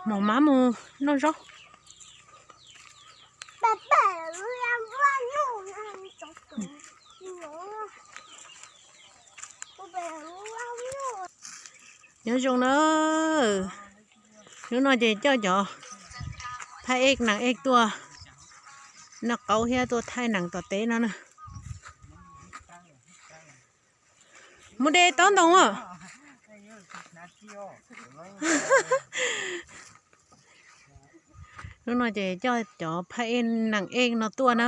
Mos mab mus noj zaub. Nyob zoo na, hnub no ces coj cov phab ej nees ej tuaj noj qaub thiab tuaj thaij nees tom teb no na. Mus de taub ntoo a. Hnub no ces coj cov phab ej nees ej no tuaj na.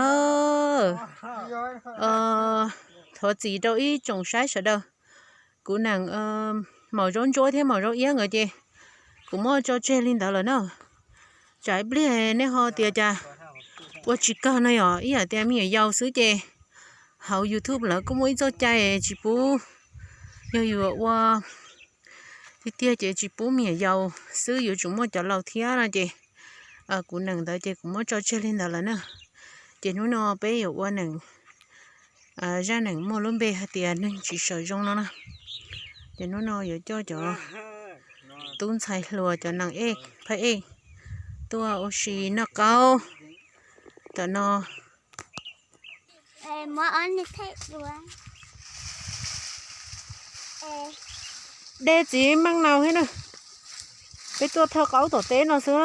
Thov txim rau ib tsoom saib sawv daws. Kuv nees maum zaub ntsuab thiab maum zaub iab nkawd ces kuv muab tso tseg li ntawd lawm na. Tsam ib pliag nej ho tias cas ua tsis kawg no yom, ib yam tias me nyuam yaus xwb ces hauv YouTube lawv kuj muaj ib txoj cai tsis pub, yog yuav ua tiag tiag ces tsis pub me nyuam yaus xwb, yuav tsum muaj cov laus thiab no ces kuv nees ntawd ces kuv muab tso tseg li ntawd lawm na. Ces hnub no peb yuav ua nees, zaj nees muaj lub npe hais tias neeg tsis sawv zoo no na. Ces hnub no yuav coj cov tub ntxhais hluas cov nees ej phab ej tuaj ua si noj qaub tom no. De txiv maj nau thiab na. Peb tuaj thawj qaub tom teb no xwb.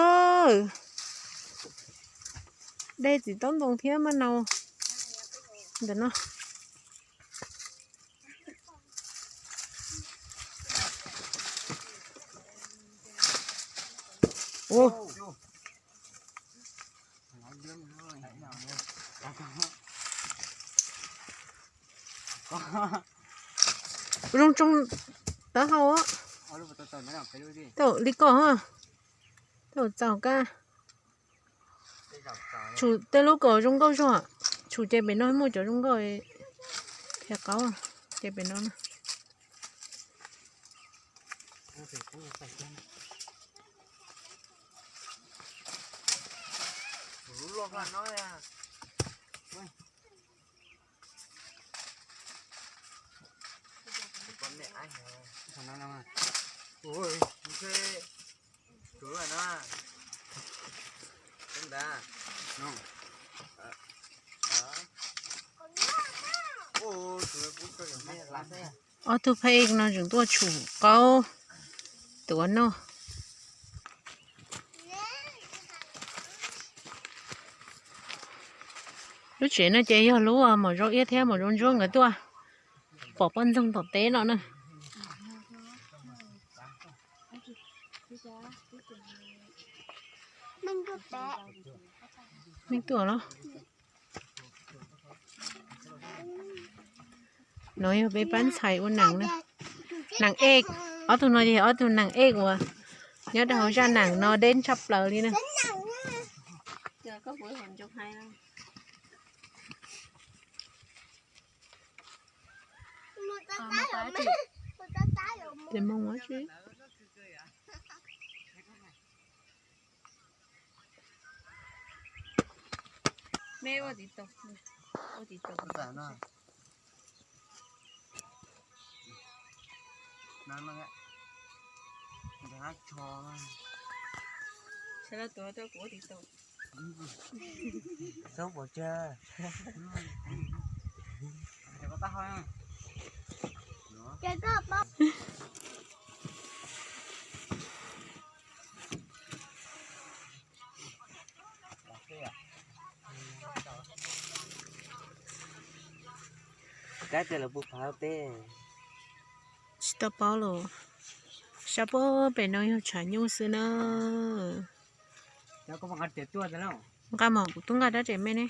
De txiv taub ntoo thiab maj nau ntawm no. Zoo tsoo taub hau. Tau li ko, tau txaus kab. Tshum tej lub kom zoo nkauj zog, tshum ces pem no muaj cov zoo nkauj, qhia qaub ces pem no. Ob tug phab ej no tseem tuaj tshum qaub tuav noj. Lub tsev no ces yog lub maum zaub iab thiab maum zaub ntsuab nkawd tuaj pom poj ntxoog tom teb no na. Meej tuaj los. No yog peb pab ntxhais ua nees na. Nees ej, ob tug no ces ob tug nees ej uas nyob rau hauv zaj nees no deb tshaj plaws li na. Ces moo tsi. Kab tias lawv puas phav peb? Tsis tau paub los. Sab pem no yog tshav nyuj xwb na. Nqa mog, kuv twb nqa rab riam me ne.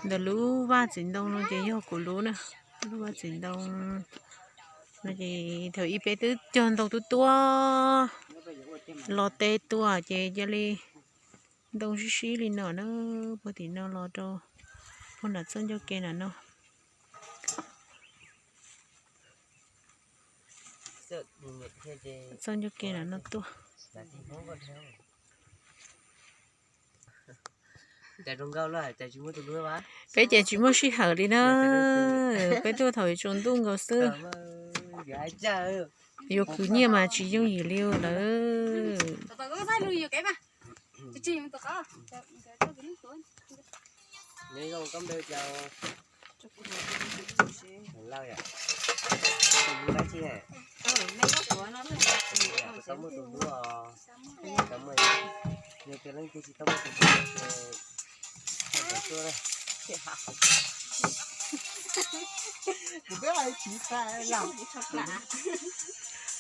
Ntawm lub vaj txiv ntoo no ces yog kuv lub na. Lub vaj txiv ntoo no ces thaum ub peb twb cog ntoo twb tuab los teb tuaj ces cia li ntoo sib sib li no na, puag tim no los rau puag nram txoj ncauj ke nram no. Txoj ncauj ke nram no tuaj. Peb ces tsis muaj sij hawm li na, peb tuaj thaum yuav tsaus ntuj nkaus xwb. Yuav khwv nyiaj mas tsis yooj yim li lawm.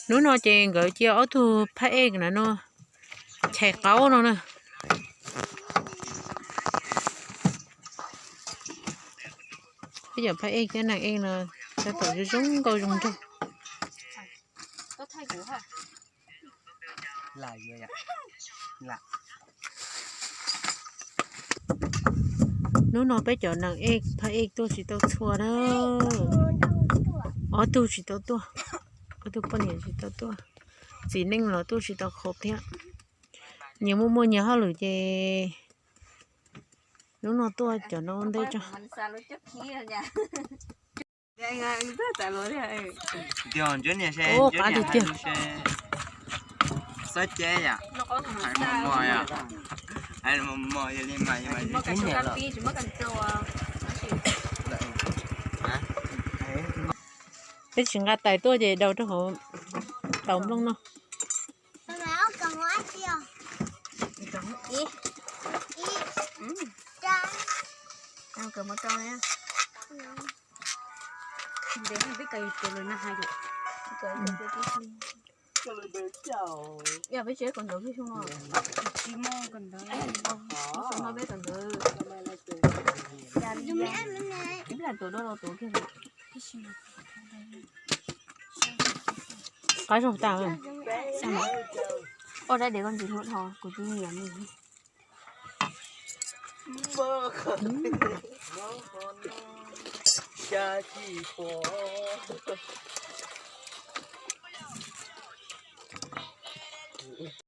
Hnub no ces nkawd cia ob tug phab ej na no chais qaub no na. Peb cov phab ej thiab nas ej no tab tom zoo zoo nkauj zoo nraug. Hnub no peb cov nas ej phab ej tuaj tsis tau txhua na. Ob tug tsis tau tuaj, ob tug poj niam tsis tau tuaj. Txiv neej los tuaj tsis tau khov thiab. Nyias muaj muaj nyias hauj lwm ces hnub no tuaj cov no ua ntej tso. Ub, qab tiag tiag. Peb tsis nqa tais tuaj ces daus rau hauv taus nplooj no. Qab zoo tas. Ua dab dev koj ntxiv hlub dhau kuv tib niam.